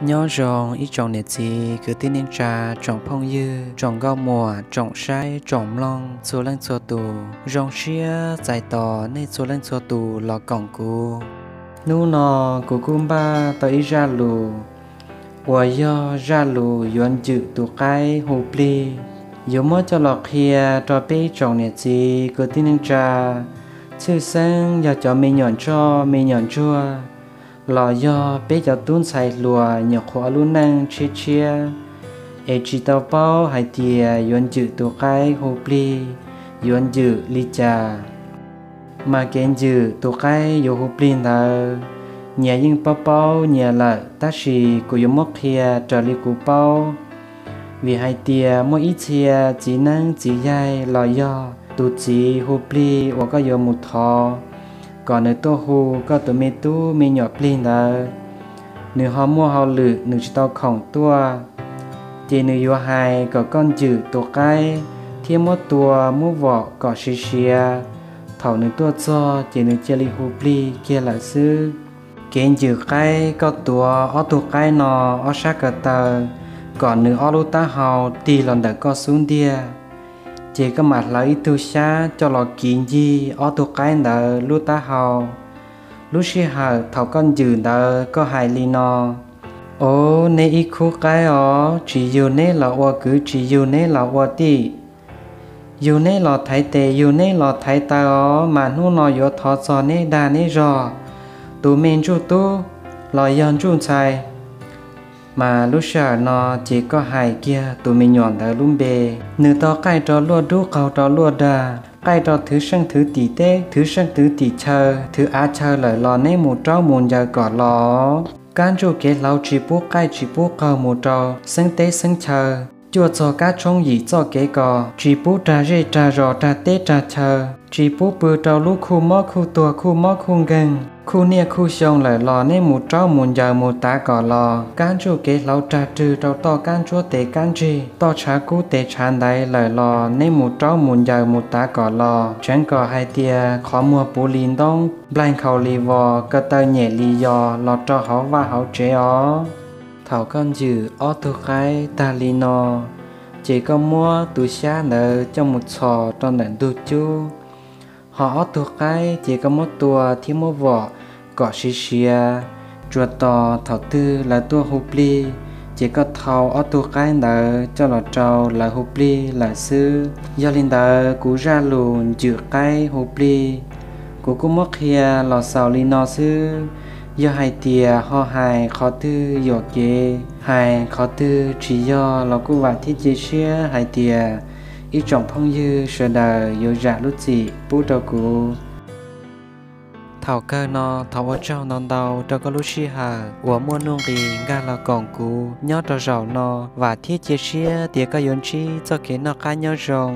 Nyob zoo ib tsoom niam txiv kwv tij neej tsa, tsoom phooj ywg, tsoom nkauj muam, tsoom saib tsoom mloog txhua leej txhua tus. Zoo siab txais tos nej txhua leej txhua tus los koom kuv. Hnub no kuv kuj npaj tau ib zaj lus uas yog zaj lus yuav ncwm tus qaib hu plig, yuav muab coj los qhia rau peb ib tsoom niam txiv kwv tij neej tsa, tshwj xeeb yog cov me nyuam ntsoj me nyuam ntsuag los yog peb cov tub ntxhais hluas nyuam qhuav ua lub neej tshiab tshiab es tsis tau paub hais tias yuav ncwm tus qaib hu plig yuav ncwm li cas. Mas kev ncwm tus qaib yuav hu plig ntawd, nyias yeej paub paub nyias lawm, tab sis kuv yuav muab qhia raws li kuv paub. Vim hais tias muaj ib txhia txiv neeb txiv yaig los yog tus txiv hu plig uas koj yuav mus thov kom nws tuaj hu koj tus me tub me nyuam plig ntawd, nws ho muaj hauj lwm nws tsis tau khoom tuaj, ces nws yuav hais kom koj ncwm tus qaib thiab muab tua muab vom kom siav siav. Thaum nws tuaj txog ces nws cia li hu plig kiag lawm xwb. Kev ncwm qaib, koj tuav ob tug qaib no ob sab ko taw kom nws ob lub taub hau tig los ntawm koj xub ntiag, ces koj mam hlawv ib tug xyab coj los kiv ncig ob tug qaib ntawd lub taub hau. Lub sij hawm thaum koj ncwm ntawd koj hais li no: Ov, neb ib khub qaib os, tsis yug neb los ua kwv, tsis yug neb los ua tij, yug neb los thaiv tes, yug neb los thaiv taw os, mas hnub no yuav thov txog neb dag neb zog, tus me ntsuj tub los yog ntsuj ntxhais. Mas lub sij hawm no ces koj hais kiag tus me nyuam ntawd lub npe. Nws tau qaij rau luaj dub qaug rau luaj dag, qaij rau thwv seej thwv tim teb, thwv seej thwv tim chaw, thwv av chaw lawm los neb mus raub mus ncaws kom los. Kab ntsuj kev hlauv tsis pub qaij tsis pub qaug mus rau xeeb teb xeeb chaw, cuaj txog kab tshoob yim txoj kev kos, tsis pub rag zej rag zos rag teb rag chaw, tsis pub pw rau lub khuj mob khuj tuag khuj mob khuj nkeeg, khuj niaj khuj xyoo lawm los neb mus raub mus ncaws mus tav kom los. Kab ntsuj kev hlauv rag rwg rau toj kab ntsuab tes kab ntsig, toj tshav kub tes tshav ntaiv lawm los neb mus raub mus ncaws mus tav kom los. Tseev kom hais tias qhov muag puv li ntoob, nplaig nkhaus li vos, ko taw nyem li yos los rau hauv vaj hauv tsev os. Thaum koj ncwm ob tug qaib tag li no, ces koj muab tus xyab ntawd coj mus txhos rau ntawm ntug cub, ho ob tug qaib ces koj muab tua thiab muab vom kom siav siav. Tsuas tos thaum twg lawv tuaj hu plig, ces koj thau ob tug qaib ntawd coj los rau lawv hu plig lawm xwb. Yog li ntawd kuv zaj lus ncwm qaib hu plig kuv kuj muab qhia los xaus li no xwb. Yog hais tias ho hais qhov twg yuam kev, hais qhov twg tsis yog los kuj vam thiab cia siab hais tias ib tsoom phooj ywg sawv daws yuav zam lub txim pub rau kuv. Thaum kawg no thov ua tsaug ntau ntau rau koj lub sij hawm uas muaj nuj nqis nkag los koom kuv nyob rau zaum no. Vam thiab cia siab tias koj yuav ntsib txoj kev noj qab nyob zoo.